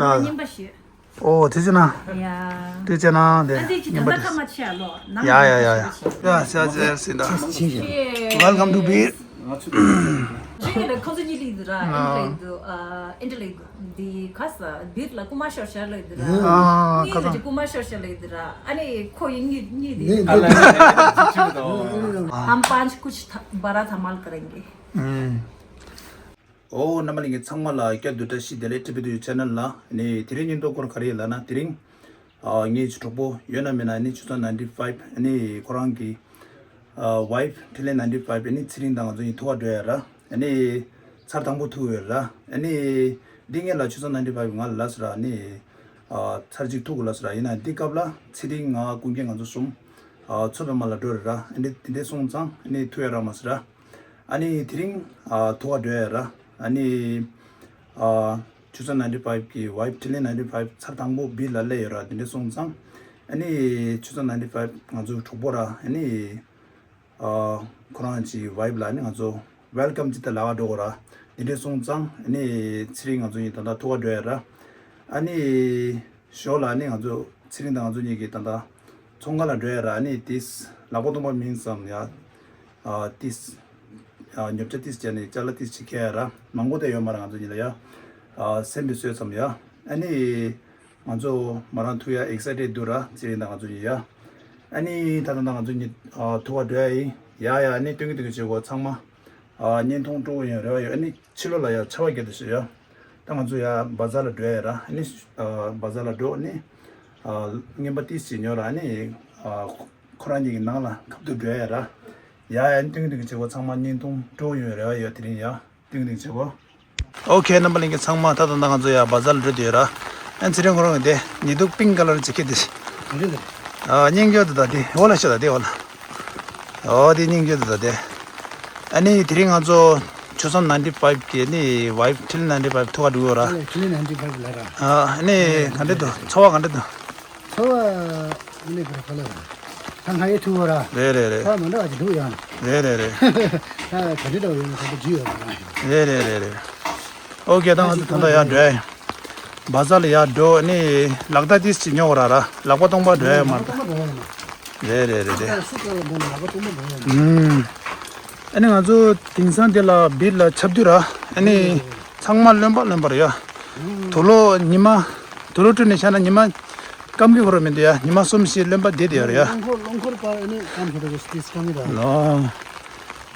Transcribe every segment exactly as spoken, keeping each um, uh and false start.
རྙིང་པ་ཞུས། ཨོ་དེ་ཅི་ན། ཡ། དེ་ཅི་ན་དེ། ཨ་དེ་ཅི་ད་ལྟ་ཁ་མ་ཆེ་ཨ་ལོ། ནང་ཡ་ཡ་ཡ་ཡ། ཡ་ཤ་ཅེ་སི་ད། Welcome to Beer. ཁོ་ཚོ་གཉིས་ལས་འདུག་ར། ཨིན་ལས་འདུག་ཨ་ཨིན་ལས་འདུག་འདི་ག་ས་བིར་ལ་རྐུ་མ་ཤོར་ཤར་ལས་འདུག་ར། ཨ་ངའི་ལ་ཅི་རྐུ་མ་ཤོར་ཤར་ལས་འདུག་ར། ཨ་ནི་ཁོ་ཡིན་གཉིས་གཉིས་དེ། हम पांच कुछ बड़ा धमाल करेंगे. ཨོ་རྣམ་པ་ལྷན་རྒྱས་ཚང་མ་ལ་བསྐྱར་དུ་བཀྲ་ཤིས་བདེ་ལེགས། ཊི་བི་དུ་ཡུ་ཆེ་ནལ་ལ་ནི་དེ་རིང་སྙིང་སྟོབས་སྐོར་ག་རེ་ཡིན་ལབ་ན། དེ་རིང་ཨ་ངའི་གྲོགས་པོ་ཡོད་ན་མེད་ན་ནི་ཆུ་ཚོད་ninety five ནི་ཁོ་རང་གི་ཨ་ཝའིཕ་ཊི་ལི་ཡན་ninety five ནི་ཚེ་རིང་དང་ང་ཚོ་གཉིས་ཐུག་ག་འགྲོ་ཡ་ར། ནི་ཚར་དང་པོ་ཐུག་ཡོད་ར། ནི་འདི་ངེད་ལ་ཆུ་ཚོད་ninety five ང་ལ་ལབ་སོང་ར། ནི་ཨ་ཚར་གཅིག་ཐུག་དགོས་ལབ་སོང་ར། ཡིན་ན་འདི་སྐབས་ལ་ཚེ་རིང་ང་ཀུན་མཁྱེན་ང་ཚོ་གསུམ་ཨ་མཚོ་པདྨ་ལ་འགྲོ་རེད་ར། ནི་དེ་འདྲ་སོང་ཙང་ནི་ཐུག་ཡ་རག་མ་སོང་ར། ཨ་ནི་དེ་རིང་ཨ་ཐུག་ག་འགྲོ་ཡ་ར། ཨ་ནི་ཨ་ཆུ་ཚོད་ninety five གི་ཝའིཕ་ཊི་ལི་ཡན་ninety five ཚར་དང་པོ་བིར་ལ་སླེབས་ཡོད་ར། དེ་འདྲ་སོང་ཙང་ཨ་ནི་ཆུ་ཚོད་ninety five ང་ཚོ་གྲོགས་པོ་ར། ཨ་ནི་ཨ་ཁོ་རང་གི་ཝའིཕ་ལ་ནི་ང་ཚོ་ཝེལ་ཀམ་ཅིག་ད་ལབ་ག་འགྲོ་དགོས་ར། དེ་འདྲ་སོང་ཙང་ཨ་ནི་ཚེ་རིང་ང་ཚོ་གཉིས་ད་ལྟ་ཐུག་ག་འགྲོ་ཡ་ར། ཨ་ནི་ཞོར་ལ་ནི་ང་ཚོ་ཚེ་རིང་དང་ང་ཚོ་གཉིས་ཀྱིས་ད་ལྟ་ཚོང་ཁང་ལ་འགྲོ་ཡ་ར། ཨ་ནི་ཏིས་ལག་པ་སྟོང་པ་མིན་ཙམ་ཡ། ཨ་ཏིས་ཨ་ཉོ་ཆ་ཏིས་བྱས་ནས་ཅ་ལག་ཏིས་ཅིག་ཁྱེར་ཡ་ར། མང་པོ་དེ་ཡོད་མ་རེད། ང་ཚོ་གཉིས་ལ་ཡ་ཨ་སེམས་པའི་གསོས་ཙམ་ཡ། ཨ་ནི་ང་ཚོ་མོ་རང་ཐུག་ཡ་ཨེག་སའི་ཊེཌ་འདུག་ར། ཚེ་རིང་དང་ང་ཚོ་གཉིས་ཡ། ཨ་ནི་ད་ད་ད་ང་ཚོ་གཉིས་ཨ་ཐུག་ག་འགྲོ་ཡ་ཡིན། ཡ་ཡ། ཨ་ནི་སྟོན་གི་སྟོན་གི་བྱེད་དགོས་ཚང་མ། ཨ་བརྙན་ཐུང་སྤྲོ་པོ་ཡོང་རེ་བ་ཡོད། ཨ་ནི་ཕྱི་ལོགས་ལ་ཡ་ཆར་པ་བརྒྱབ་བསྡད་ཤག་ཡ། ད་ང་ཚོ་ཡ་བ་ཛར་ལ་འགྲོ་ཡ་ར། ཨ་ནི་ཨ་བ་ཛར་ལ་འགྲོ། ཨ་ནི་ཨ་རྔན་པ་ཏིས་ཅིག་ཉོ་ར། ཨ་ནི་ཨ་ཁོ་རང་གཉིས་ཀྱི་ནང་ལ་ཁ་ཐུག་འགྲོ་ཡ་ར། ཡ་ཡ། ཨ་ནི་སྟོན་གི་སྟོན་གི་བྱེད་དགོས་ཚང་མ། བརྙན་ཐུང་སྤྲོ་པོ་ཡོང་རེ་བ་ཡོད། དེ་རིང་ཡ་སྟོན་གི་སྟོན་གི་བྱེད་དགོས། ཨོ་ཁེ། རྣམ་པ་ལྷན་རྒྱས་ཚང་མ་ད་ད་ད་ང་ཚོ་ཡ་བ་ཛར་ལ་འགྲོ་བསྡད་ཡོད་ར། ཨ་ཚེ་རིང་ཁོ་རང་གི་དེ་ཉི་གདུགས་པིང་ཀ་ལར་ཇེ་ཀེཊ་དེ། རེད་རེད། ཨ་སྙིང་རྗེ་འདུག་ད་དེ་འོག་ལ་ཤོག་ད་དེ་འོག་ལ། ཨོ་དེ་སྙིང་རྗེ་འདུག་ད་དེ། ཨ་ནི་དེ་རིང་ང་ཚོ་ཆུ་ཚོད་ninety five གི་ནི་ཝའིཕ་ཊི་ལི་ཡན་ninety five ཐུག་ག་འགྲོ་གི་ཡོད་ར། ཨ་ལེ་ཊི་ལི་ཡན་ninety five ལ་ར། ཨ་ནི་ག་འདྲ་འདུག་ཚོར་བ་ག་འདྲ་འདུག་ཚོར་བ་ཨ་ནི་ག་རེ་ག་ལ་ད་ང་ཡི་ཐུག་པ་ར། རེད་རེད་རེད། ད་མ་འདྲ་བ་ཅིག་འདུག་ཡང་། རེད་རེད་རེད། ད་ག་འདྲ་འདྲ་བ་ཡོད་ན་ད་འདྲ་བརྗོད་ཡོད་པ་ར། རེད་རེད་རེད་རེད། ཨོ་ཁེ། ད་ང་ཚོ་ད་ལྟ་ཡར་འགྲོ་ཡ་ཡིན། བ་ཛར་ལ་ཡར་འགྲོ་ནི་ལག་རྟགས་ཏིས་ཅིག་ཉོ་དགོས་ར་ར། ལག་པ་སྟོང་པ་འགྲོ་ཡ་མ་རེད། རེད་རེད་རེད་རེད། ཨུམ། ཨ་ནི་ང་ཚོ་དེང་སང་དེ་ལ་བིར་ལ་ཆར་དུས་ར། ཨ་ནི་ཚང་མ་རློན་པ་རློན་པ་རེད་ཡ། དུག་ལོག་ཉི་མ། དུག་ལོག་དཀྲུགས་ནས་བཞག་ན་ཉི་མ་སྐམ་གི་ཁོ་རང་མི་འདུག་ཡ། ཉི་མ་གསུམ་བཞི་རློན་པ་བསྡད་བསྡད་ཡོད་རེད་ཡ། རླུང་འཁོར་རླུང་འཁོར་པ་ཨ་ནི་སྐམ་ཁོ་རང་གི་སྐམ་གི་ར། ལོ།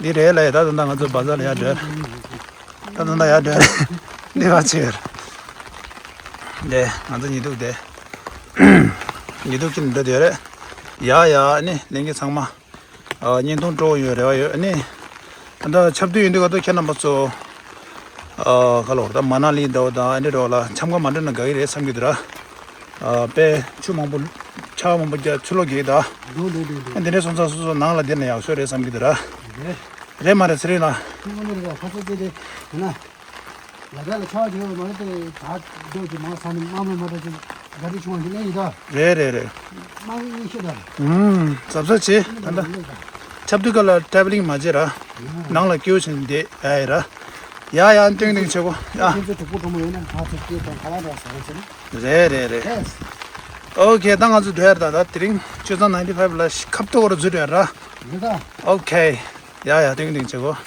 འདི་རེད་ལ་ཡ། ད་ད་ད་ང་ཚོ་བ་ཛར་ལ་ཡར་འགྲོ། ད་ད་ད་ཡར་འགྲོ། འདི་ག་ཆེར། འདི་ང་ཚོ་ཉི་གདུགས་དེ། ཉི་གདུགས་ཀྱི་འདི་དེ་རེད། ཡ་ཡ། ཨ་ནི་ལྷན་རྒྱས་ཚང་མ། ཨ་བརྙན་ཐུང་སྤྲོ་པོ་ཡོང་རེ་བ་ཡོད། ཨ་ནི་ད་ལྟ་ཆར་དུས་ཡིན་དུས་ག་ཏོ་ཁྱེད་རྣམ་པ་ཚོ་ཨ་ག་ལོར་ད་མ་ན་ལི་འདྲ་བོ་དང་ཨ་ནི་འདྲ་བོ་ལ་འཆམ་ག་མ་འགྲོ་ན་དགའ་གི་རེད་བསམ་གྱི་འདུག་ར། ཨ་དཔེ་ཆུ་མང་པོ་ཆར་པ་མང་པོ་རྒྱག་ཆུ་ལོག་རྒྱག་གི་འདུག་འདུག་འདུག་འདུག་ཨ་འདི་འདྲ་སོང་ཙང་སོ་སོ་ནང་ལ་བསྡད་ན་ཡག་ཤོས་རེད་བསམ་གྱི་འདུག་ར། རེད། རེད་མ་རེད་ཚེ་རིང་ལགས། ཁྱོད་ཀྱི་རེད་པ། ཁ་ཚ་ཚེ་དེ་ཡིན་ན། ལ་དྭགས་ལ་ཆར་པ་ཡོད་མ་རེད་དེ། ད་རྒྱབ་ཀྱི་མང་ས་ནས་དམག་མི་མ་འདྲ་ཅིག་ག་རེ་བྱུང་བ་འདི་ལན་ཡིན་ད། རེད་རེད་རེད། དམག་མི་གཉིས་ཤི་ད། ཨུམ། གཟབ་གཟབ་བྱེད་ད་ལྟ། ཆར་དུས་སྐབས་ལ་ཊེ་བྷི་ལིང་མ་བྱེད་ར། ནང་ལ་སྐྱིད་པོ་བྱས་ནས་བསྡད་ཨེ་ར། ཡ་ཡ་སྟོན་སྟོན་བྱེད་དགོས་ཡ། ཁྱེད་ཚོ་གྲོགས་པོ་གྲོགས་མོ་ཡོད་ན་ང་ཚོ་སྐྱིད་དང་ག་ལ་འདྲ་ཟ་རེ་བྱེད་ན། རེད་རེད་རེད། ཨོ་ཁེ། ད་ང་ཚོ་འགྲོ་ཡ་རེད། ད་ད་དེ་རིང་ཆུ་ཚོད་ninety five ལ་ཁ་ཐུག་རུ་འཛུལ་འགྲོ་ཡ་ར། ཡོད་ད། ཨོ་ཁེ། ཡ་ཡ་སྟོན་སྟོན་བྱེད་དགོས།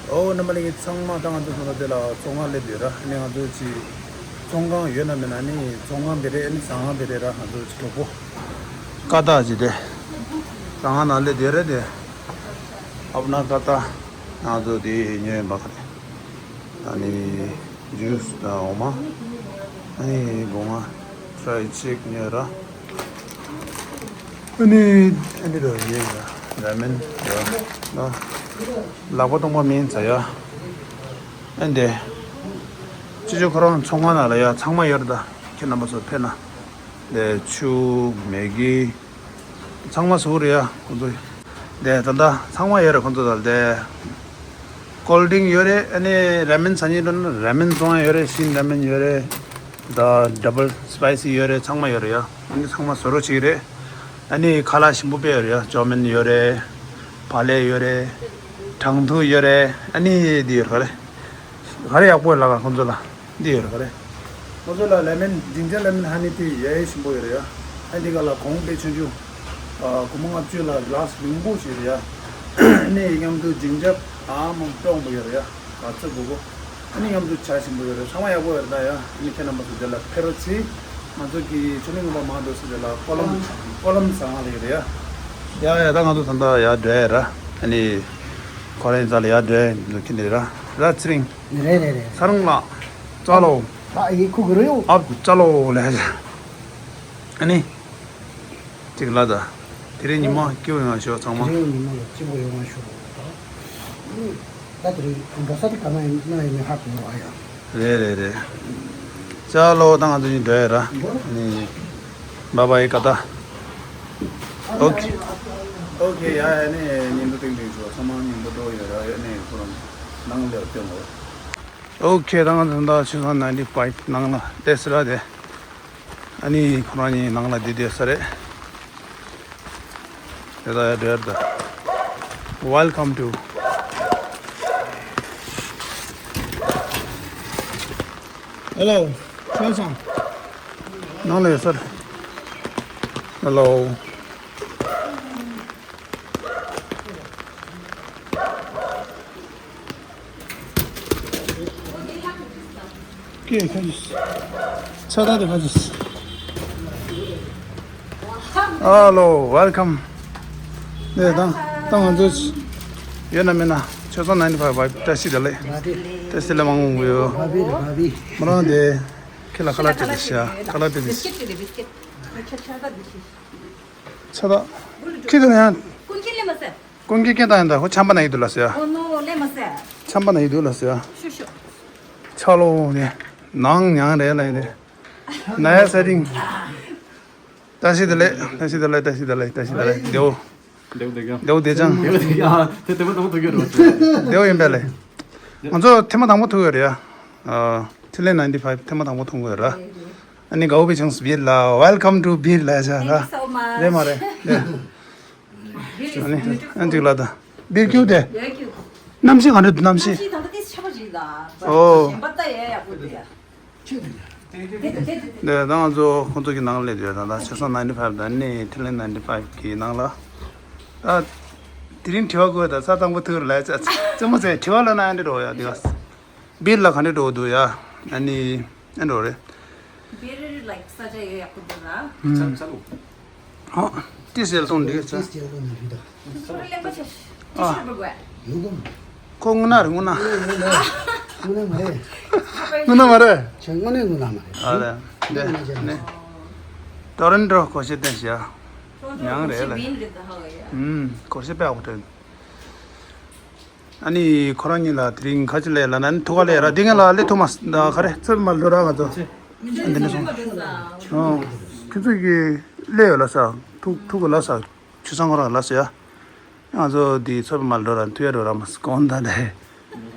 ཨོ་རྣམ་པ་ལྷན་རྒྱས་ཚང་མ། ད་ང་ཚོ་ཚོང་ཁང་དེ་ལ་ཚོང་ཁང་སླེབས་ཡོད་ར། ཨ་ནི་ང་ཚོ་ཅིག་ཚོང་ཁང་ཡོད་ན་མེད་ན་ཨ་ནི་ཚོང་ཁང་དེ་རེད། ཨ་ནི་ཟ་ཁང་དེ་རེད་ར། ང་ཚོ་ཅིག་གྲོགས་པོ་ཀ་ཏ་ཅིག་དེ་ཟ་ཁང་ནང་སླེབས་ཡོད་རེད་དེ། ཨབ་ན་ཀ་ཏ། ང་ཚོ་དེ་ཉོས་ཡིན་པ་ག་རེད། ཨ་ནི་ཇུས་དང་འོ་མ། ཨ་ནི་སྒོ་ང་། ཕྲའི་ཅིག་ཉོས་ར། ཨ་ནི་ཨ་ནི་ར་ཡོད་ཡ། ར་མེན་ར་ལ། ལག་པ་སྟོང་པ་མིན་ཟེར་ཡ། ཨ་འདི། ཅི་ཅི་ཁོ་རང་ཚོང་ཁང་ནང་ལ་ཡ་ཚང་མ་ཡོད་རེད་ད། ཁྱེད་རྣམ་པ་ཚོ་ཕེབས་ན། འདི་ཆུ་མེ་གི། ཚང་མ་བཟོ་གི་རེད་ཡ་ཁོང་ཚོ། འདི་ད་ལྟ་ཚང་མ་ཡོད་རེད་ཁོང་ཚོ་ད་ལྟ། ཀོལ་ཌི་རིང་ཡོད་རེད། ཨ་ནི་ར་མེན་ཟ་སྙིང་འདོད་ན་ར་མེན་བཙོང་ཡ་ཡོད་རེད། ཤིན་ར་མེན་ཡོད་རེད། ད་ཌབ་བལ་སི་པའི་སི་ཡོད་རེད། ཚང་མ་ཡོད་རེད་ཡ། ཨ་ནི་ཚང་མ་བཟོ་རོགས་བྱེད་ཀྱི་རེད། ཨ་ནི་ཁ་ལག་ཞིམ་པོ་དཔེ་ཡོད་རེད་ཡ། ཅའོ་མིན་ཡོད་རེད། བག་ལེབ་ཡོད་རེད། གྲང་ཐུང་ཡོད་རེད། ཨ་ནི་འདི་ཡོད་རེད་ག་རེ། ག་རེ་ཡག་པོ་ཡོད་ལབ་ག་ཁོང་ཚོ་ལ། འདི་ཡོད་རེད་ག་རེ། ང་ཚོ་ལ་ལེ་མོན་ཇིང་ཇར་ལེ་མོན་ཧ་ནི་ཏི་ཡ་ཡི་ཞིམ་པོ་ཡོད་རེད་ཡ། ཨ་འདི་ག་ལ་གོང་དཔེ་ཆུང་ཆུང་། སྒོར་མོ་ལྔ་བཅུ་ལ་གི་ལཱ་སི་མང་པོ་ཞིག་རེད་ཡ། ཨ་ནི་མཉམ་དུ་ཇིང་ཇར་ཨ་མ་སྟོང་པོ་ཡོད་རེད་ཡ། ག་ཚོད་དགོས་གོ། ཨ་ནི་མཉམ་དུ་ཇ་ཞིམ་པོ་ཡོད་རེད། ཚང་མ་ཡག་པོ་ཡོད་རེད་ད་ཡ། ཨ་ནི་ཁྱེད་རྣམ་པ་ཚོ་དེ་ལ་ཕེབས་རོགས་གྱིས། ང་ཚོ་གི་ཆོས་གླིང་དགོན་པ་མ་འགྲོ་ས་དེ་ལ་ཀོ་ལམ་ཀོ་ལམ་ཟ་ཁང་ལ་ཡོད་རེད་ཡ། ཡ་ཡ། ད་ང་ཚོ་ད་ལྟ་ཡར་འགྲོ་ཡ་ར། ཨ་ནི་ཁོ་རང་ཡིན་ཙང་ལ་ཡར་འགྲོ་ཡ་འདུག་ཁྱེད་འདི་ར་ར་ཚེ་རིང་། རེད་རེད་རེད། ཚེ་རིང་ལགས། ཅ་ལོ། ད་ཡི་ཁུག་གི་རེད་ཡོ། ཨ་ཅ་ལོ་ལ་ཡ། ཨ་ནི། ཅིག་ལ་ད། དེ་རིང་ཉི་མ་སྐྱིད་པོ་ཡོང་ཤོག་ཚང་མ། དེ་རིང་ཉི་མ་ཡོད་སྐྱིད་པོ་ཡོང་ཤོག་ད་དེ་རིང་འགྲོ་ས་དེ་ག་ན་ཡིན་ན་ཡིན་ནའི་ཧ་གོ་རོགས་ཨ་ཡ། རེད་རེད་རེད། ཅ་ལོ། ད་ང་ཚོ་གཉིས་འགྲོ་ཡ་ར། ནི། བ་བའི་ཀ་ད། ཨོ་ཁེ། ཨོ་ཁེ་ཡ། ཡ་ནི་ཉིན་དུ་ཏིང་ཏིང་ཞོག་ཚང་མ་ཉིན་དུ་འགྲོ་ཡོད་ར། ཡ་ནི་ཁོ་རང་ནང་ལ་སྟོན་གོ། ཨོ་ཁེ། ད་ང་ཚོ་ད་ཆུ་སང་ནའིན་ཊི་ཕའིབ་ནང་ལ་བལྟས་ཟེར་ར་དེ། ཨ་ནི་ཁོ་རང་གཉིས་ནང་ལ་བསྡད་བསྡད་ས་རེད། དེ་ད་ཡ་འདྲེར་ད། Welcome to. Hello. ཆོས་སང་། ནང་ལ་ཡོད་ས་རེད། Hello. ཀྱེ་ཁ་ཅིག་ཚ་ད་དེ་ཁ་ཅིག Hello, welcome. ནས་དང་ད་ང་ཚོ་ཡོད་ན་མེད་ན་ཆོས་ཚང་ནའིན་ཊི་ཕའིབ་བ་བཀྲ་ཤིས་བདེ་ལེགས། བཀྲ་ཤིས་བདེ་ལེགས་མང་མང་ཡོད། མོ་རང་དེ་ཁྱེད་ལ་ཁ་ལག་སྤྲད་དེ་ཤ་ཁ་ལག་སྤྲད་དེ་ཤ། ཚ་ད་ཁྱེད་དང་ཡང་ཀུན་གྱིས་ལེན་མ་ཟེར། ཀུན་གྱིས་སྐད་བཏང་ཡིན་ད། ཁོ་ཆམ་པ་ན་ཡི་འདུག་ལ་ཟེར། ཨོ་ནོ་ལེན་མ་ཟེར། ཆམ་པ་ན་ཡི་འདུག་ལ་ཟེར། ཤུ་ཤུ། ཆ་ལོ་ནས་ནང་ཉང་རེད་ལ་ཡིན་རེད། ན་ཡ་ས་རིང་། བཀྲ་ཤིས་བདེ་ལེགས། བཀྲ་ཤིས་བདེ་ལེགས། བཀྲ་ཤིས་བདེ་ལེགས། བཀྲ་ཤིས་བདེ་ལེགས། བདེའོ། བདེའོ་བདེ་ཀྱང་། བདེའོ་བདེ་ཅང་། བདེའོ་བདེ་ཀྱང་། དེ་དེ་མ་དང་པོ་ཐུག་ཡོད་རེད་པ། བདེའོ་ཡིན་པས་ལེ། ང་ཚོ་ཐེངས་མ་དང་པོ་ཐུག་ཡོད་རེད་ཡ། ཨ། ཐིག་ལེ་ནའིན་ཊི་ཕའིབ་ཐེངས་མ་དང་པོ་ཐུག་ཡོད་ར། ཨ་ནི་དགའ་བོ་བྱུང་སོང་བིར་ལ། Welcome to བིར་ལ་ཟེར་ར། Thank you so much. རེད་མ་རེད། རེད། ཨ་ནི་ཨ་འདྲིག་ལ་ད། བིར་ཁྱུ་དེ། ཡ་ཁྱུ། གནམ་གཤིས་ག་འདྲ་འདུག་གནམ་གཤིས། གནམ་གཤིས་ད་ལྟ་ཏིས་ཆ་པོ་ཞིག་ལ། ཨོ། གཞན་པ་ད་ཡ་ཡག་པོ་འདུག་ཡ། དེ་ད་ང་ཚོ་ཁོང་ཚོ་གི་ནང་སླེབས་ཡོད། ད་ད་ཆོས་སང་ནའིན་ཊི་ཕའིབ་དང་ནི་ཐིག་ལེ་ནའིན་ཊི་ཕའིབ་གི་ནང་ལ། ད་དེ་རིང་དྲི་བ་དགོས་ད་ས་དང་པོ་ཐུག་རེད་ལ་ཙ་ཙི་མོ་ཙེ་དྲི་བ་ལ་ན་ཡང་འདྲི་རོགས་ཡ་དེ་ག་བིར་ལ་ག་འདྲ་འགྲོ་འདུག་ཡ། ཨ་ནི་ཨེ་འགྲོ་རེད། བིར་ལའིཀ་ས་ཆ་ཡོད་ཡག་པོ་འདུག་ར། ཨུམ། ཧོ། ཏི་སེལ་སོང་འདུག་ས། ཏི་སེལ་སོང་འདུག་ད། ཁོ་རང་གླེན་པ་ཆེ། ཨ། ཅི་ཞིག་རེད་པ་དགོས། ཡོད་གོ། ཁོ་དངོས་གནས་རེད་དངོས་གནས། དངོས་གནས་མ་རེད། དངོས་གནས་མ་རེད། ཁྱོད་དངོས་གནས་དངོས་གནས་མ་རེད། ཨ་རེད། དངོས་གནས་མ་རེད། ཊོ་རོན་ཊོ་སྐོར་ཞིག་བསྟན་ཤག་ཉང་རེད་ལ། ཨུམ། སྐོར་ཞིག་དཔེ་ཡག་པོ་སྤྲད། ཨ་ནི་ཁོ་རང་གཉིས་ལ་དེ་རིང་ཁ་ཅིག་ལས་ལ་ན་ནི་ཐུག་ག་ལས་ར་དེ་ངས་ལ་ལས་ཐུག་མ་ད་ག་རེ་ཚོད་མ་ལོ་ར་ང་ཚོ་འདི་ནས་སོང་། ཨོ། ཁྱོད་ཚོ་གི་ལས་ཡོད་ལ་ས་ཐུག་ཐུག་ག་ལ་ས་ཆུ་སང་ཁོ་ར་ལ་ས་ཡ། ང་ཚོ་དེ་ཚོད་མ་ལོ་ར་ཐུག་ཡ་འགྲོ་ར་མ་སྐོང་ད་ལས།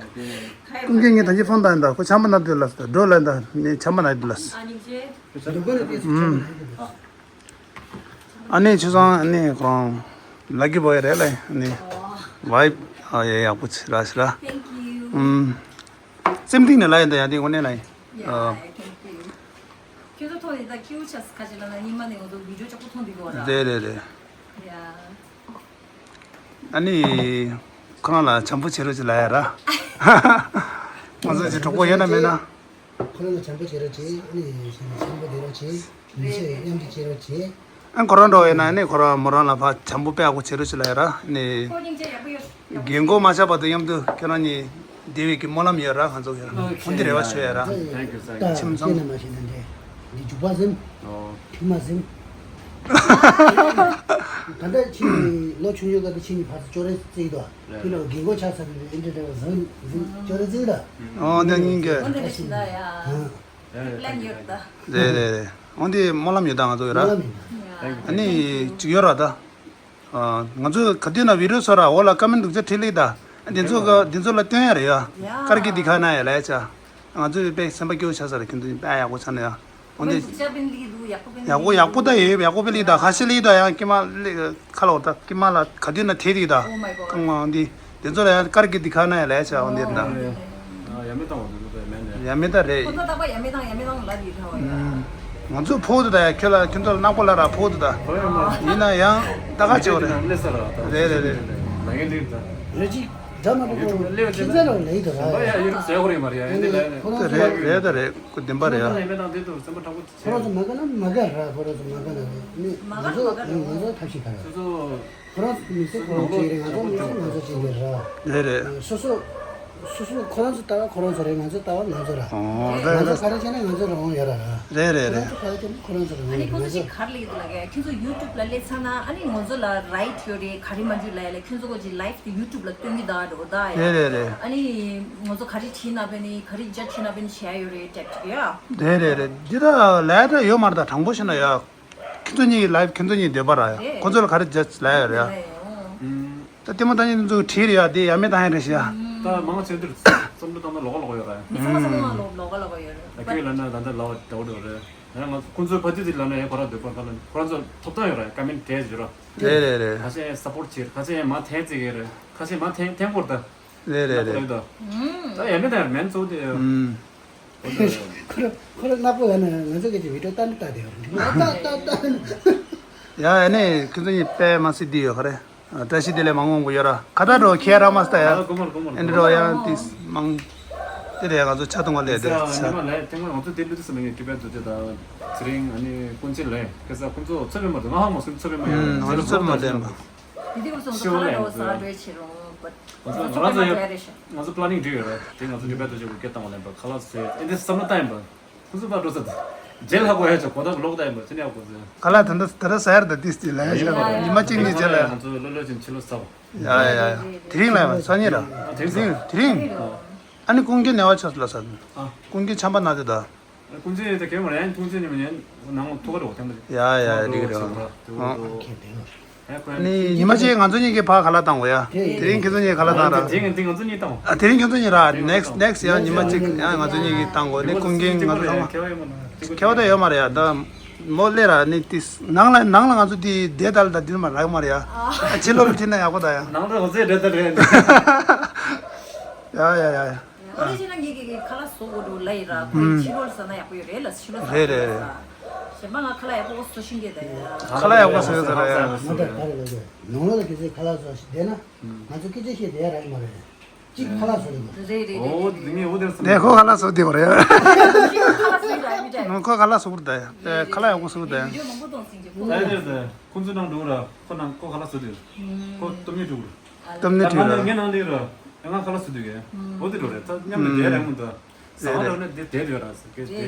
ཀུན་མཁྱེན་ངས་ད་ཅི་ཕོན་ད་ཡིན་ད་ཁོ་ཆམ་པ་ན་དུ་ལ་ས་འགྲོ་ལ་ཡིན་ད་ནི་ཆམ་པ་ན་དུ་ལ་ས། ཨ་ནི་ཆུ་སང་ཨ་ནི་ཁོ་རང་ལ་ཀི་བོ་ཡ་རེད་ལ་ཨ་ནི་ཝའིབ་ཨ་ཡ་ཡག་པོ་ཆེ་ར་ཤི་ར། Thank you. ཨུམ། སེམས་གཏིང་ནས་ལ་ཡ་ད་ཡ་དེ་དངོས་གནས་ལ་ཡ། Yeah, thank you. ཁྱོད་ཚོ་ཐོག་ནས་ད་ཁྱེའུ་ཆ་ཁ་ཅིག་ལ་ན་ཉི་མ་ནས་ང་ཚོ་བི་ཌིའོ་ཅོག་པོ་མཐོང་འདུག་གོ་ར། རེད་རེད་རེད། Yeah. ཨ་ནི་ཁོ་རང་ལ་བྱམས་པོ་བྱེད་རོགས་ཅིག་ལ་ཡ་ར། ང་ཚོ་ཅིག་གྲོགས་པོ་ཡོད་ན་མེད་ན། ཁོ་རང་ལ་བྱམས་པོ་བྱེད་རོགས་བྱེད། ཨ་ནི་བྱམས་པོ་བསྡད་རོགས་བྱེད། མི་ཚེ་མཉམ་དུ་སྐྱེལ་རོགས་བྱེད། ཨ་ཁོ་རང་འགྲོ་བས་ན་ཨ་ནི་ཁོ་རང་མོ་རང་ལ་ཕ་བྱམས་པོ་དཔེ་ཡག་པོ་བྱེད་རོགས་བྱེད་ལ་ཡ་ར་ཨ་ནི། རྒན་གོག་མ་ཆགས་བར་དུ་མཉམ་དུ་ཁྱེད་རང་གཉིས་བསྡད་པའི་གི་སྨོན་ལམ་ཡོད་ར་ང་ཚོ་ཡ་ར་འོ་དེ་རེ་བ་ཞུ་ཡ་ར། Thank you, thank you. ཁྱིམ་ཚང་། ད་ཁྱེད་ནས་མ་བྱེད་ན་འདྲེ། འདི་འཇུག་པ་ཟིན། ཨོ། ཁྲིད་མ་ཟིན། ད་ལྟ་ཁྱེད་ནི་ལོ་ཆུང་ཆུང་སྐབས་དུ་ཁྱེད་ནི་ཕར་ཚུར་ཅོ་རེ་རྩེ་གི་འདུག་ཁྱེད་ལ་རྒན་གོག་ཆགས་ཚར་དུས་ཨེ་འདྲེ་འདྲེ་བ་ཟིན་ཟིན་ཅོ་རེ་རྩེ་གི་འདུག་ཨོ་འདི་སྙིང་རྗེ། འོ་འདི་འདྲ་ཞིག་འདུག་ཡ། ཨ། པི་ལན་ཡོད་ད། རེད་རེད་རེད། འོ་འདི་སྨོན་ལམ་ཡོད་ད་ང་ཚོ་ཡོད་ར། སྨོན་ལམ་ཡོད་ད། ཡ། ཨ་ནི་ཅིག་ཡོད་ར་ད། ཨ། ང་ཚོ་ག་དུས་ན་བི་ཌིའོ་བཟོ་ར་འོག་ལ་ཀ་མེན་སྡུག་ཅག་བྲིས་ལེ་ད། འདི་ཚོ་ག་འདི་ཚོ་ལ་སྟོན་ཡ་རེད་ཡ། ཡ། ཀར་གི་འདི་ག་ན་ཡ་ལ་ཡ་ཆ། ང་ཚོ་དཔེ་སེམས་པ་སྐྱོ་ཆགས་ས་རེད་ཁྱོད་ཚོ་དཔེ་ཡག་པོ་ཆགས་ན་ཡ། འོ་འདི། ཡག་པོ་ཡག་པོ་ད་ཡོད་ཡག་པོ་དཔེ་ལེ་ད་ཁ་ཤས་ལེ་ད་ཡང་ཀྱེ་མ་ལེ་ཁ་ལོ་ད་ཀྱེ་མ་ལ་ག་དུས་ན་དེ་རེད་ད། Oh my God. ཀང་མ་འདི་འདི་ཚོ་ལ་ཡང་ཀར་གི་འདི་ག་ན་ཡ་ལ་ཡ་ཆ་འོ་འདི་ད། ཨ་ཡ་མེ་ཏང་བ་འདི་ཚོ་དཔེ་མེན་ནས། ཡ་མེད་ད་རེད། ཁོ་ཚོ་རྟག་པར་ཡ་མེད་དང་ཡ་མེད་དང་ལབ་ཡོད་རེད་བ་ཡ། ང་ཚོ་ཕོག་ཏུ་ད་ཡ། ཁྱོད་ལ་ཁྱོད་ཚོ་ལ་ནག་པོ་ལ་ར་ཕོག་ཏུ་ད། ཡིན་ན་ཡང་ད་ག་ཅིག་རེད། རེད་རེད་རེད། རེད་ཅིག་འདྲ་མ་འགྲོ་ཁྱེད་ཚོ་ལ་ལས་དུ་ར་ཡ། ཁོ་རང་ཚོ་རེད་རེད་ད་རེད། སྐུ་བདེན་པ་རེད་ཡ། ཁོ་རང་ཚོ་མ་དགའ་ན་མ་དགའ་ར། ཁོ་རང་ཚོ་མ་དགའ་ན་མ་དགའ་ར། ཁོ་རང་ཚོ་མ་དགའ་ན་མ་དགའ་ར། ཁོ་རང་ཚོ་ཐབས་ཤེས་ག་རེ། ཁོ་རང་ཚོ་མི་ཚེ་ཁོ་རང་གཅིག་རེད། ང་ཚོ་མི་ཚེ་ང་ཚོ་གཅིག་རེད་ར། རེད་རེད། སོ་སོ། སོ་སོ་ཁོ་རང་ཚོ་ལྟ་བ་ཁོ་རང་ཚོ་རེད། ང་ཚོ་ལྟ་བ་ང་ཚོ་ར། ཨོ་ང་ཚོ་རེད་ག་རེ་བྱས་ན་ང་ཚོ་རང་དབང་ཡོད་ར། རེད་རེད་རེད། ཁོ་རང་ཚོ་ག་རེ་བྱས་ན་ཁོ་རང་ཚོ་རང་དབང་ཡོད་ར། ང་ཚོ་ག་རེ་ལབ་ཀྱི་འདུག་ལབ་ཀྱི་ཁྱོད་ཚོ་ཡུ་ཊུབ་ལ་སླེབས་ཚར་ན་ཨ་ནི་ང་ཚོ་ལ་རའིཊ་ཡོད་རེད། ག་རེ་མ་འཇུ་ལབ་ཡ་ལ་ཁྱོད་ཚོ་གོ་ཅི་ལའིབ་དེ་ཡུ་ཊུབ་ལ་སྟོན་གྱི་ད་འགྲོ་ད་ཡ། རེད་རེད་རེད། ཨ་ནི་ང་ཚོ་ག་རེ་བྲིས་ན་བས་ནི་ག་རེ་ཇ་བྲིས་ན་བས་ནི་བྱས་ཡོད་རེད་ཊེབ་ཀྱི་ཡ། རེད་རེད་རེད། འདི་ད་ལས་ད་ཡོད་མ་རེད། ད་དྲང་པོ་བཤད་ན་ཡ། ཁྱེད་ཚོ་གཉིས་ཀྱི་ལའིབ་ཁྱེད་ཚོ་གཉིས་འདོད་པ་ར་ཡ། རེད། ཁོ་ཚོ་ལ་ག་རེ་ཇ་ལབ་ཡོད་རེད་ཡ། རེད། ད་ལྟད་མོ་ལྟ་མཁན་ཚོ་བྲིས་རེད་ཡ། དེ་ཡ་མེད་བཏང་ཡ་རེད་ཤག་ཡ། ད་མང་ཆེ་འདིར་བསམ་བློ་བཏང་ན་ལོག་ལོག་ཡོད་ར་ཡ། མི་ཚང་མ་ཚང་མ་ལོག་ལོག་ལོག་ཡོད་རེད། ད་ཁྱོད་ལབ་ན་ད་ལྟ་ལབ་པ་འདྲ་པོ་འདྲ་པོ་རེད། ཡང་ང་ཁོང་ཚོའི་ཕ་ཏི་ཏི་ལབ་ན་ཡང་ཁོ་རང་འདོད་པ་ཁ་ལ་ཁོ་རང་ཚོ་ཐོབ་ཐང་ཡོད་ར་ཡ། ཀ་མེན་ཊི་བྲིས་ཡོད་ར། རེད་རེད་རེད། ཁ་ཤས་ཡང་སབ་པོར་ཊི་བྱེད། ཁ་ཤས་ཡང་མར་འཐེན་རྩིས་ཀྱི་རེད། ཁ་ཤས་མར་འཐེན་འཐེན་དགོས་རེད་ད། རེད་རེད་རེད། ད་ཡ་མེད་ད་ཡ་མེད་ཚོ་དེ། ཁོ་རང་ཁོ་རང་ནག་པོ་ཡོད་ན་ང་ཚོ་གི་ཅིག་བི་ཌིའོ་ལྟ་ནི་ལྟ་དེ་ཡོད་རེད། ལྟ་ལྟ་ལྟ། ཡ་ཨ་ནི་ཁྱོད་ཚོ་གཉིས་དཔེ་མ་སྲིད་འདི་ཡོད་ག་རེད། བཀྲ་ཤིས་བདེ་ལེགས་མ་འོང་གི་ཡོད་ར། ཁ་ད་འགྲོ་ཁྱེད་རང་མ་སྟ་ཡ། ཨ་ལ་གོ་མར་གོ་མར། ཨེ་འདྲ་རོ་ཡང་ཏིས་མང་། དེ་རེད་ང་ཚོ་ཆ་ཐུང་བ་ལས་དེ་ས། ཉི་མ་ལས་ཐེངས་མ་ང་ཚོ་དེ་འདྲ་དུ་སེམས་ངེས་ཀྱི་པད་དུ་དེ་དང་ཚེ་རིང་ཨ་ནི་ཀུན་མཁྱེན་ལས་ཁ་ས་ཁོང་ཚོ་ཚབ་པའི་མ་དུ་ང་ཧ་མ་སུ་ཚབ་པའི་མ་ཡོད། ང་ཚོ་ཚབ་མ་ལས་མ། དེ་དེ་བར་སོང་ཚོ་ཁ་ལ་འགྲོ་ས་འགྲོ་ཆེ་རུང་བ། ང་ཚོ་ང་ཚོ་ཡ་ང་ཚོ་པ་ལ་ནིང་འགྲིག་ཡོད་རེད། དེ་ང་ཚོ་འདི་པད་དུ་ཆེ་གུ་སྐད་བཏང་བ་ལེན་པ་ཁ་ལག་ཟས་ཨེ་འདི་བསམ་བློ་བཏང་ཡིན་པ། ཁོ་ཚོ་ཕར་འགྲོ་ས་དེ། རྗེས་ལྷག་པོ་ཡ་ཆོག་གོ་ཐག་ལོག་ད་ཡིན་པ་ཚེ་ནས་ཡག་པོ་ཟེར། ཁ་ལག་ད་ལྟ་ད་ལྟ་ཟ་ཡར་ད་ཏིས་ཏི་ལ་ཡ་ཤ་ཉི་མ་གཅིག་གཉིས་རྗེས་ལ་ཡ། ང་ཚོ་ལོ་ལོ་ཅན་ཕྱི་ལོ་ཟ་བ། ཡ་ཡ་ཡ། དེ་རིང་ལ་ཡ་སང་ཉིན་ར། དེ་རིང་དེ་རིང་། ཨ་ནི་ཀུན་མཁྱེན་ནས་བ་ཆོག་ལ་ས། ཨ། ཀུན་མཁྱེན་ཆམ་པ་ན་དེ་ད། ཀུན་མཁྱེན་ཡོད་ད་གས་མ་རེད། ཡང་ཀུན་མཁྱེན་ཉི་མ་ཉན་ནང་ཐུག་ག་རོགས་ཐེམ་པ་རེད། ཡ་ཡ་ཡ་འགྲིག་རེད། ཨ། ཨ་ནི་ཉི་མ་གཅིག་ང་ཚོ་གཉིས་ཀྱི་ཕར་ཁ་ལག་བཏང་དགོས་ཡ། དེ་རིང་ཁྱེད་ཚོ་གཉིས་ཁ་ལག་བཏང་ར། དེ་ང་ཚོ་གཉིས་བཏང་། ཨ་དེ་རིང་ཁྱེད་ཚོ་གཉིས་ར་ནེག་སི་ནེག་སི་ཡ་ཉི་མ་གཅིག་ཡང་ང་ཚོ་གཉིས་ཀྱིས་བཏང་དགོས། ནི་ཀུན་མཁྱེན་ང་ཚོ་ཚང་མ་ཁེ་བ་ད་ཡོད་མ་རེད་ཡ། ད་མོ་སླེབས་ར་ནི་ཏིས་ནང་ལ་ནང་ལ་ང་ཚོ་དེ་བསྡད་ད་ལ་ད་འདིར་མ་རག་མ་རེད་ཡ། ཨ་ཕྱི་ལོགས་ལ་ཁྲིད་ན་ཡག་པོ་ད་ཡ། ནང་ལ་ང་ཚོའི་བསྡད་ད་རེད། ཡ་ཡ་ཡ་ཡ། ཨ་ནི་ཅི་ན་ངེད་ཀྱི་ཁ་ལག་བཟོ་དགོས་འདུག་ལབ་ཡིན་ར། ཁོས་ཕྱི་ལོགས་ཟ་ན་ཡག་པོ་ཡོད་རེད་ལ། ཕྱི་ལོགས་ཟ་རེད་རེད་རེད། གཞན་པ་ང་ཁ་ལག་ཡག་པོ་བཟོ་ཤེས་ཀྱི་ད་ཡ། ཁ་ལག་ཡག་པོ་བཟོ་ཡོད་ཟེར་ར་ཡ། ང་ད་ད་རེད་ལ་ཡ། ནང་ལོགས་ལ་ཁྱེད་ཚོས་ཁ་ལག་བཟོ་ཞིག་བསྡད་ན་ང་ཚོ་སྐད་ཆ་བཤད་བསྡད་ཡ་རག་གི་མ་རེད། གཅིག་ཁ་ལག་བཟོ་རེད་མ། རེད་རེད་རེད། འོ་དེ་ངས་འོ་དེར་བསམ། དེ་ཁོ་ཁ་ལག་བཟོ་བསྡད་པ་རེད། ཁ་ལག་བཟོ་ཡ་མི་འདྲ། ཁོ་ཁ་ལག་བཟོ་བསྡད་ཡ། དེ་ཁ་ལག་ཡག་པོ་བཟོ་བསྡད་ཡ། བི་ཌིའོ་མང་པོ་གཏོང་སྲིད་ཀྱི་ཁོ། ད་དེ་དེ་ཁོ་ཚོ་ནང་འགྲོ་ར། ཁོ་ནང་ཁོ་ཁ་ལག་བཟོ་དེ། ཁོ་སྟོབས་ཉིད་འགྲོ་ར། སྟོབས་ཉིད་ད་ང་ནི་ངའི་ནང་ལ་ར། ང་ཁ་ལག་བཟོ་དུས་ཀྱི། འོ་དེ་འགྲོ་རེད། ད་མཉམ་དུ་བསྡད་རེད་མོ་ད། ཟ་བ་འགྲོ་ན་དེ་བསྡད་ཡོད་ར་ཟེར་གི་དེ།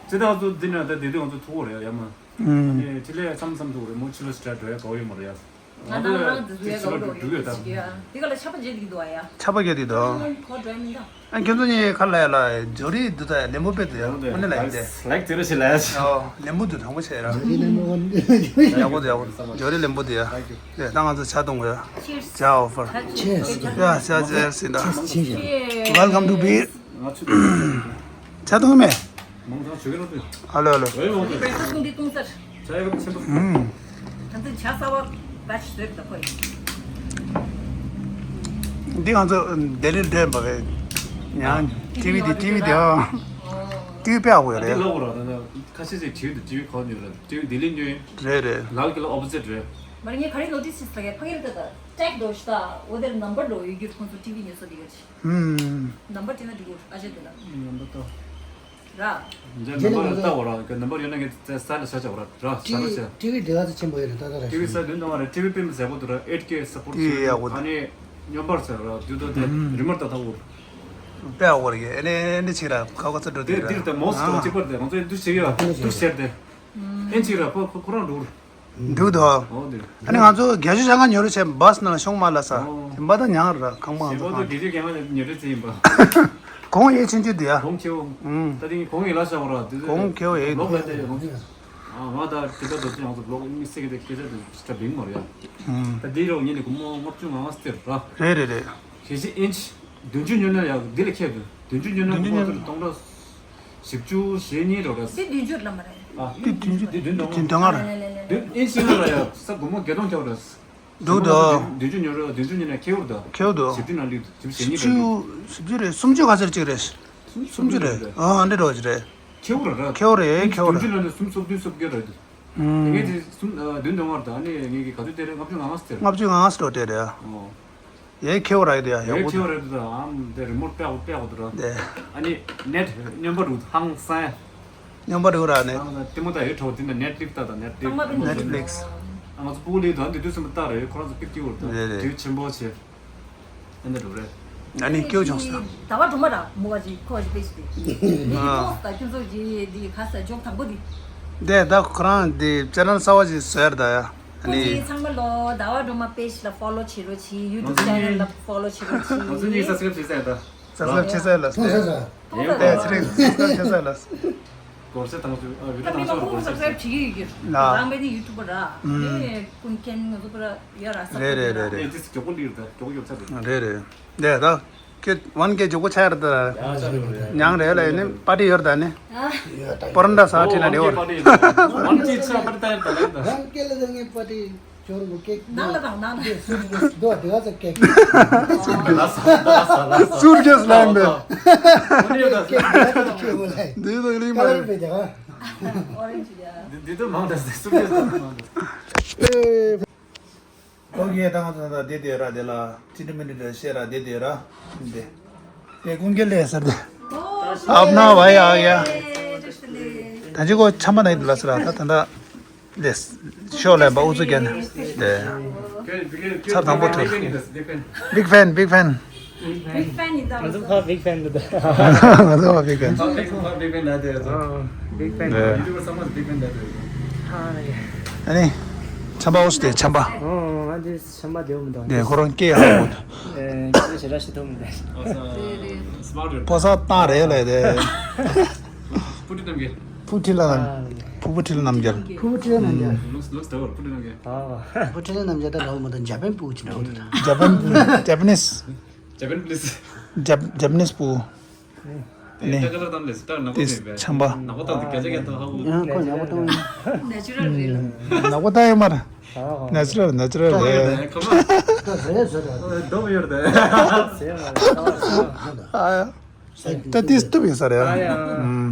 ཅི་ད་ང་ཚོ་འདི་ན་ད་དེ་དུས་ང་ཚོ་ཐུག་གོ་རེད་ཡ་མ། ཨ་ནི་ཕྱི་ལས་མཚམས་མཚམས་ཐུག་གོ་རེད་མོ། ཕྱི་ལོ་ཞིག་འདྲ་འགྲོ་ཡ་དགའ་བོ་ཡོད་མ་རེད་ཡ། ང་ད་ང་རང་ང་ཚོ་ཕྱི་ལོ་འགྲོ་ཡོད་ད། དེ་ག་ལ་ཆར་པ་བརྗེ་དེ་གི་འདུག་ཨ་ཡ། ཆར་པ་བརྒྱབ་དེ་འདུག་ཁོ་འགྲོ་ཡ་མི་འདུག་ཨ་ཁྱོད་ཚོ་གཉིས་ཁ་ལ་ཡ་ལ་ཇོ་རི་འདུག་ད་ལེན་པོ་དཔེ་འདུག་ཡ། དངོས་གནས་ལ་ཡིན་ཏེ། ལའིག་ཟེར་རོ་ཞེས་ལ་ཡ། ཨོ་ལེན་པོ་འདུག་དྲང་པོ་བྱས་ར། ཇོ་རི་ལེན་པོ་ཡག་པོ་འདུག་ཡག་པོ། ཇོ་རི་ལེན་པོ་འདུག་ཡ། ལེ་ད་ང་ཚོ་ཇ་འཐུང་དགོས་ཡ། ཇ་ཨོ་ཕར། Cheers. Yeah, cheers, ཟེར་ད། Welcome to beer. ཇ་འཐུང་མེད། ཨ་ལོ་ཨ་ལོ། ཨུམ། ང་ཚོ་ཇ་གསར་པ་ད་ཅི་བཟོས་ད་ཁོས། འདི་ང་ཚོ་ལྡི་ལིར་སྡོད་པ་བས། ཡང་ཊི་ཝི་འདི་ཊི་ཝི་འདི་ཨ། ཊི་ཝི་དཔེ་ཡག་པོ་ཡོད་རེད། འདི་ལོག་ར་ད་ཁ་ཤས་ཅིག་ཊི་ཝི་དུ་ཊི་ཝི་གོ་ནི་ར་ཊི་ཝི་ལྡི་ལི་ཉོས་ཡིན། རེད་རེད། ལལ་ཀི་ལ་ཨོ་པོ་ཟིཊ་རེད། མ་རེད་ངས་ག་རེ་ནོ་ཊིས་བྱས་ཟེར་ཕ་གིར་ད་ད་ཊེག་འགྲོ་ཤི་ད་འོ་དེར་ནམ་བར་འགྲོ་ཡོད་རྒྱུར་ཁོང་ཚོ་ཊི་ཝི་ཉོས་ས་འདི་ག་ཅི། ཨུམ། ནམ་བར་དེ་ན་འགྲིག་གོ་ཨ་ཅེ་དེ་ན། ནམ་བར་ཏོ། ར། འཇལ་ནམ་བར་ལྟ་བ་ར་གི་ནམ་བར་ཡོད་ན་ངས་ས་ལ་ཤ་ཆ་བ་ར་ར་ས་ལ་ཤ། ཊི་ཝི་དེ་ག་ཚོད་ཆེན་པོ་ཡོད་རེད་ད་ད་ར། ཊི་ཝི་ས་བདུན་དང་བ་རེད། ཊི་ཝི་དཔེ་མི་ཟད་པོ་འདུག་ར། ཨེཊ་ཀེ་སབ་པོར་ཊི་ཝི་ཡག་པོ་འདུག་ཨ་ནི་སྙོམས་པར་ཟེར་ར་དུས་ཐོག་དེ་རི་མར་ད་ཐག་འུར། དཔེ་ཡག་པོ་རེད་ཨ་ནི་ཨ་ནི་ཆིག་ར་ཁ་ཁ་ཚ་འགྲོ་དེ་དེ་ར། དེར་དེ་མོ་སི་ཀོ་གཅིག་པར་དེ་ང་ཚོ་ཡིན་དུ་ཞིག་ཡོད་དུ་ཤེར་དེ། ཨེན་ཅིག་ར་ཁོ་ཁོ་རང་འགྲོ་རུ། འདུག་དོ། ཨོ་འདུག་ཨ་ནི་ང་ཚོ་བརྒྱད་ཅུ་གྱ་ལྔ་ཉོ་རུ་བྱས་བྷ་སི་ནང་ལ་ཤོང་མ་ལ་ས། ཨོ། དེ་འབའ་ད་ཉང་ར་ཁང་པ་ང་ཚོ་ཁང་། བརྒྱད་ཅུ་གྱ་ལྔ་ཉོ་རུ་བྱས་ཡིན་པ། གོང་ཡས་ཆུང་ཆུང་དེ་ཡ། གོང་ཁེའོ། ཨུམ། ད་དེ་གོང་ཡས་ལ་ཤ་བ་ར་དེ་གོང་ཁེའོ་ཡས་ལོག་ལ་དེ་ཡ་གོང་ཁེའོ། ཨ་ང་ད་དེ་ད་དོ་ཅི་ང་ཚོ་ལོག་མི་སེ་གི་དེ་སྐད་ཆ་དེ་སྐྲ་བིང་མ་ར་ཡ། ཨུམ། ད་དེ་རོ་ཉིན་ནི་གུ་མོ་ལྔ་བཅུ་ང་ལྔ་སྟེར་ར། རེད་རེད་རེད། གལ་སྲིད་ཨིན་ཅི་བདུན་ཅུ་ཉོས་ན་ཡ་དེ་ལ་ཁྱད་དུ་བདུན་ཅུ་ཉོས་ན་བདུན་ཅུ་ཉོས་ན་སྟོང་ཕྲག་བཞི་བཅུ་ཞེ་གཉིས་འགྲོ་རེད། འདི་བདུན་ཅུ་ལ་མ་རེད། ཨ། འདི་བདུན་ཅུ་འདི་བདུན་དང་བདུན་དང་ལྔ་རེད། ལེ་ལེ་ལེ། བདུན་ཨིན་ཅི་ལ་ཡ་ས་སྒོར་མོ་བརྒྱད་སྟོང་ཁྱོག་རེད། འདུག་དོ། བདུན་ཅུ་ཉོས་རེད། བདུན་ཅུ་ཉོས་ན་ཁེ་འུར་དོ། ཁེ་འུར་དོ། བཞི་བཅུ་ནང་ལུས་བཞི་བཅུ་ཞེ་གཉིས་རེད། བཞི་བཅུ་བཞི་བཅུ་རེད། སུམ་ཅུ་ག་ཚོད་ཅིག་རེད། སུམ་ཅུ་རེད། ཨ་འདྲ་འགྲོ་གི་རེད། ཁེའུ་ར་ར། ཁེའུ་རེད། ཁེའུ་ར། བདུན་ཅུ་ལ་ནི་སུམ་སོ་བདུན་སོ་བརྒྱད་རེད། ངས་དེ་སུམ་བདུན་དོན་བར་དང་ནི་ངས་ཀྱི་ག་དུས་དེ་རེད། ལྔ་བཅུ་ང་ལྔ་སོ་དེ་རེད། ལྔ་བཅུ་ང་ལྔ་སོ་དེ་རེད། ཨོ། ཡའི་ཁེའུ་ར་ཡི་དེ་ཡ་ཡག་པོ་འདུག་ཁེའུ་ར་དེ་དང་ཨམ་དེ་རི་མོ་དཔེ་ཡག་པོ་དཔེ་ཡག་པོ་འདུག་ར། དེ། ཨ་ནི་ནེཊ་སྨྱོན་པ་རུ་ཧང་སང་། སྨྱོན་པ་རུ་ར་ནི། ཧང་སང་དེ་མོ་ད་ཡོད་ཁྲོ་དེ་ནི་ནེཊ་ལིག་ད་དང་ནེཊ་ལིག་ཚང་མ་དེ་ནེཊ་ལིག་ཨ་ང་ཚོ་སྤུ་གུ་ལི་དང་དེ་དུས་སུ་མ་ལྟ་རེད། ཁོ་རང་ཚོ་པིག་ཏིའུ་ར་དང་རེད་རེད། དེ་ཆེན་པོ་ཆེ། ཨེ་འདྲ་འགྲོ་རེད། ཨ་ནི་སྐྱོ་བྱུང་ཟེར། ཟླ་བ་སྒྲོལ་མ་ར་མོ་བ་ཅིག་ཁོ་ཅིག་པེ་ཅི་དེ། ཨ། ཁྱོད་ཚོ་གི་དེ་ག་ས་ཇོག་དང་པོ་དེ། དེ་ད་ཁོ་རང་དེ་ཅེ་ནལ་གསར་བ་ཅིག་བཟོས་ར་ད་ཡ། ཨ་ཁོ་ནི། ཅིག་ཚང་མ་ལོ་ཟླ་བ་སྒྲོལ་མ་པེ་ཅི་ལ་ཕོ་ལོ་བྱེད་རོགས་གྱིས། ཡུ་ཊུབ་ཆེ་ནལ་ལ་ཕོ་ལོ་བྱེད་རོགས་གྱིས། ང་ཚོ་གཉིས་སབ་སི་ཁི་རབ་བྱེད་ས་ཡ་ད། སབ་སི་ཁི་རབ་བྱེད་ས་ཡ་ལ། མཐོང་ས་ས། མཐོང་ས་དེ་ས། ཚེ་རིང་སབ་སི་ཁི་རབ་བྱེད་ས་ཡ་ལ། སྒོར་སེ་དང་ཚོ་ཨ་བི་ད་ཌིའོ་མི་དང་ཚོ་ཁོང་སབ་སི་ཁི་རབ་བྱེད་ཀྱི་ཡོད་ཀྱི། ལ། རང་པེ་ནི་ཡུ་ཊུབ་པ་ར། ཨུམ། ནི་ཀུན་མཁྱེན་ང་ཚོ་པ་ར་ཡ་ར་ས་རེད་རེད་རེད་རེད། ཨེ་ཏིས་མགྱོགས་པོ་ལིར་ད་མགྱོགས་པོ་མགྱོགས་ཚར་རེད། རེད་རེད། འདས་ད། ཁྱོད་ཝན་ཀེ་མགྱོགས་པོ་ཆགས་རེད་ད། ཡ་ཆགས་རེད་རེད། མྱང་རེད་ལ་ཡིན་ནི་པར་ཊི་ཡོད་ད་ནི། ཡོད་ད། པོ་རན་ད་ས་ཁྲི་ན་རེ་བར། ཝན་ཀེ་ཆགས་པར་ཊི་ད་ཡོད་ད་ལ་ཡིན་ད། ཝན་ཀེ་ལ་ད་ངས་པར་ཊི། ཇོར་བོ་ཀེག་ནང་ལ་དང་ནང་ལ། སུར་ཀེས་དོ་དེ་བ་ས་ཀེག་སུར་ཀེས་ལ་ཡིན་པས། ཀེག་དེ་བ་ས་ཁྱོད་བོ་ལ་ཡིན། འདི་དང་གླིང་མ་ཀ་ལར་རེད། བེ་ཇ་ཨོ་རེན་ཇི་ཡ། འདི་འདི་དུ་མང་དྲགས་སུར་ཀེས་དུ་མང་དྲགས། ཨོ་ཡེ་ད་ང་ཚོ་ད་དེ་དེ་ར་དེ་ལ་ཅི་འདྲ་མི་འདྲ་བཤད་ར་དེ་དེ་ར་དེ་དེ་ཀུན་མཁྱེན་ལས་ཟེར་དེ། ཨབ་ན་བ་ཡ་ཡ། ད་ཅི་གོ་ཆམ་པ་ན་ཡིན་ལ་ཟེར་ར་ད་ད་ད། ལེས། ཤོག་ལན་པ་ཨུ་ཚུགས་རྒྱག་ནས་དེ། ཚར་དང་པོ་ཐུག Big fan, big fan. Big fan ཡིན་ད། ང་ཚོ་ཕ་big fan འདུག་ང་ཚོ་ཕ་big fan. Big fan འདུག big fan འདུག་ཨ་ནི། ཆམ་པ་ཨུ་ཚུགས་དེ་ཆམ་པ། ཨོ་ང་འདི་ཆམ་པ་དེ་འོ་མི་འདུག་དེ་ཁོ་རང་སྐད་ཧ་གོ་འདུག་ཨེ་ཁྱོད་ཞེ་དྲག་ཤི་ཐུབ་མི་འདུག་ཕོ་གསར་བཏང་རེད་ལས་དེ། ཕུ་ཁྲི་རྣམ་རྒྱལ། ཕུ་ཁྲི་ལ་རྣམ་རྒྱལ། ཕུ་ཁྲི་ལ་རྣམ་རྒྱལ། ཕུ་ཁྲི་ལ་རྣམ་རྒྱལ། ཕུ་ཁྲི་ལ་རྣམ་རྒྱལ་ད་འོ་མ་ད་ཇ་པན་ཕུ་ཁྲི་འདྲ་འོ་ད། ཇ་པན་ཇ་པ་ནིས། ཇ་པན་པི་ལིས། ཇ་ཇ་པ་ནིས་ཕུ། ནི། ཆམ་པ། ཡང་ཁོ་ཡག་པོ་གཏོང་ནེ་ཅུ་རལ་རེད། ནག་པོ་ད་ཡོད་མ་རེད། ནེ་ཅུ་རལ་ནེ་ཅུ་རལ་རེད། ཨ། ད་ཏིས་ཐུབ་ཡོད་ས་རེད། ཨ་ཡ།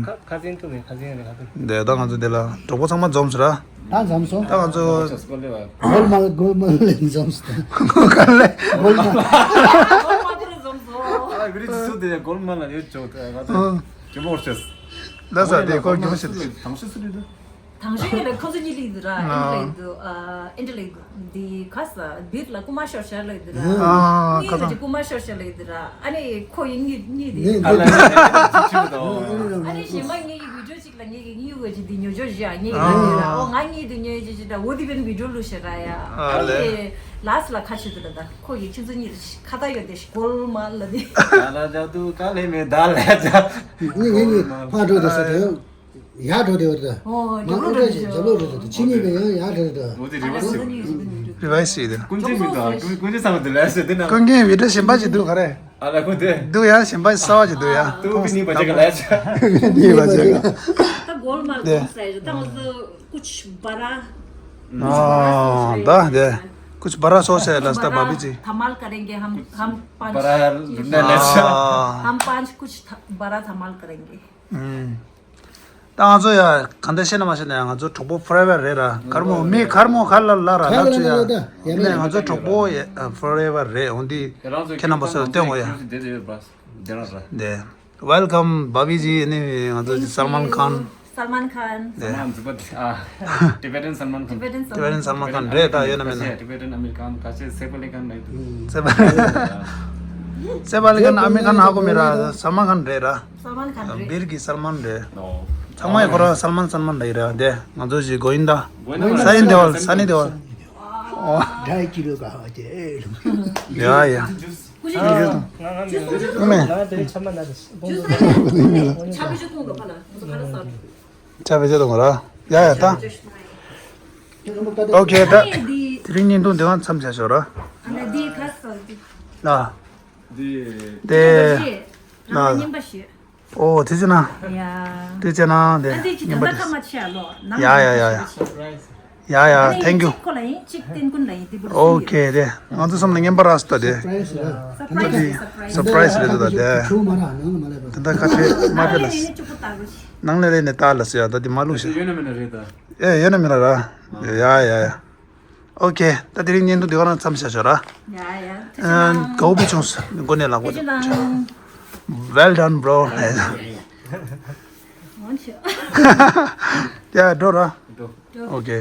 ཁ་ཁ་སེང་ཐུབ་མེད་ཁ་སེང་རེད་ཁ་སེང་། དེ་ད་ང་ཚོ་འདི་ལ་གྲོགས་པོ་ཚང་མ་འཛོམས་སོང་ར། ད་འཛོམས་སོང་། ད་ང་ཚོ་གོལ་མལ་གོལ་མལ་ལ་འཛོམས་སོང་། གོལ་མལ། ཨ་བི་རི་ཇི་སུ་དེ་གོལ་མལ་ལ་ཡོད་ཅོག་ད་ང་ཚོ་གྱོ་མོར་ཤེས། ལ་ས་དེ་ཁོ་གྱོ་མོ་ཤེས། དང་ཤེས་སུ་རེད། དང་ཤེས་ལ་ཁོ་ཚོ་གཉིས་ལ་ཡིན་འདུག་ར། ཨེན་ལ་ཡིན་འདུག་ཨ་ཨེན་ལ་ཡིན་འདུག་འདི་ག་ས་བིར་ལ་རྐུ་མ་ཤོར་ཤར་ལ་ཡིན་འདུག་ར། ཨ་གཉིས་ལ་རྐུ་མ་ཤོར་ཤར་ལ་ཡིན་འདུག་ར། ཨ་ནི་ཁོ་ཡིན་གཉིས་གཉིས་དེ་ཨ་ལ་ཨ་ནི་གཞན་མ་ངེད་ཀྱི་བི་ཌིའོ་གཅིག་ལ་ངེད་ཀྱི་གཉིས་འོས་ཅིག་འདི་ཉོ་ཆོག་བཞག་ངེད་ཀྱི་ཨ་འོ་ང་གཉིས་དེ་ཉོས་ཅིག་ཅིག་ད་འོ་དེ་བན་བི་ཌིའོ་ལུ་ཤེ་ར་ཡ། ཨ་ཨ་ལེ། ནི་ལ་སི་ལ་ཁ་ཆུ་དུ་ལ་ད་ཁོ་ཡི་ཁྱི་ཚོ་གཉིས་ལ་ཁ་ད་ཡོད་དེ་གོལ་མལ་ལ་དེ། ད་ལ་ཇ་དུ་ག་ལེ་མེ་ད་ལ་ཇ། ངེད་ངེད་གཉིས་ཕ་འགྲོ་དུ་ས་དེ། ཡར་འགྲོ་དེ་བར་དུ། ཨོ་མ་རྒྱབ་ལོགས་ཨེ་འདྲ་ཞིག་རྒྱབ་ལོགས་འགྲོ་དུ་ཕྱི་ཉིན་པའི་ཡང་ཡར་འགྲོ་དུ། འོ་དེ་རི་བར་སི་ཡིན། རི་བར་སི་ཡིན། ཀུན་མཁྱེན་མི་འདུག་ཀུན་མཁྱེན་ཚང་མ་དེ་ལ་ཟེར་དེ་ན། ཀུན་མཁྱེན་བི་ཌིའོ་གཞན་པ་ཞིག་འདུག་ག་རེ། ཨ་ལ་ཁོ་དེ། འདུག་ཡ་གཞན་པ་གསར་བ་ཞིག་འདུག་ཡ། ཏུ་བི་ནི་བ་ཅེ་ག་ལ་ཡ་ཆ། བི་ནི་བ་ཅེ་ག་ད་གོལ་མལ་གོང་ས་ཡ་ད་ང་ཚོ་कुछ बड़ा ཨ་ད་དེ། कुछ बड़ा सोच है रास्ता भाभी जी। धमाल करेंगे हम हम पांच। बड़ा लुंडा ले चा। ཨ། हम पांच कुछ बड़ा धमाल करेंगे। ད་ང་ཚོ་ཡ་ག་འདྲ་བཤད་ན་མ་བཤད་ན་ཡ་ང་ཚོ་གྲོགས་པོ་ཕོར་ཨེ་ཝར་རེད་ར། གར་མོ་མི་གར་མོ་གར་ལ་ལ་ར་ལ་ཆུ་ཡ། ནས་ང་ཚོ་གྲོགས་པོ་ཕོར་ཨེ་ཝར་རེད། འོན་ཏེ་ཁྱེད་རྣམ་པ་ཚོ་སྟོན་གོ་ཡ། དེ་Welcome བྷ་བྷི་ཇི། ནི་ང་ཚོ་Salman Khan། Salman Khan། དེ་Salman འཛིན་པ་ཨ། Tibetan Salman Khan། Tibetan Salman Khan རེད་ད་ཡོད་ན་མེད་ན། Tibetan American ཁ་ཆེ་སེ་པ་ལི་ཀན་ནི། སེ་པ་ལི་ཀན་ཨ་མེ་རི་ཀན་ཧ་གོ་མེད་ར། Salman Khan རེད་ར། Salman Khan རེད། བིར་གྱི་སལ་མན་རེད། ཚང་མ་ཡི་ཁོ་རང་སལ་མན་སལ་མན་རེད་ར། དེ་ང་ཚོ་ཞིག་གོ་ཡིན་ད། སན་ནི་དེ་ཝལ། སན་ནི་དེ་ཝལ། ཨོ། ཌའི་ཀི་ལོ་ག་ཧ་ཅེ། ཡ་ཡ། ང་ང་ང་ང་དེ་ཆམ་པ་ན་དེ་ཆ་བེ་ཆ་གཏོང་ག་པ་ལ་ང་ཚོ་ག་ལ་ས། ཆ་བེ་ཆ་གཏོང་ག་ར། ཡ་ཡ་ད། ཨོ་ཁེ་ད། དེ་རིང་བརྙན་ཐུང་འདི་བ་མཚམས་བཞག་ཞོར་ར། ལ། དེ། ལ། ཨོ་དེ་ཅི་ན། དེ་ཅི་ན་དེ། ཡ་ཡ་ཡ་ཡ། ཡ་ཡ། ཨ་ནི་thank you། གཅིག་ཁོ་ལ་ཡིན། གཅིག་བསྟན་ཀུན་ལ་ཡིན། དེ་བུ་ར་ཨོ་ཁེ། དེ་ང་ཚོ་གསུམ་ལ་རྔན་པ་རག་སོང་ད། དེ་surprise་རེད། འདི་surprise་རེད་ད། དེ་ད་ཁ་ཕྱེ་མ་ཕྱེ་ལ། ནང་ལ་རེད་ནས་ལྟ་ལ་ཟེར་ཡ། ད་དེ་མ་བླུགས་ཤག་ཡོད་ན་མེད་ན་རེད་ད། ཨེ་ཡོད་ན་མེད་ན་ར། ཡ་ཡ་ཡ། ཨོ་ཁེ། ད་དེ་རིང་བརྙན་ཐུང་འདི་ག་རང་མཚམས་བཞག་ཆོག་ར། ཡ་ཡ། ཐུགས་རྗེ་གནང་། དགའ་པོ་བྱུང་སོང་། དངོས་གནས་ལགས་པོ། ཐུགས་རྗེ་གནང་། Well done, bro. ཡ་འགྲོ་ར། འགྲོ། ཨོ་ཁེ།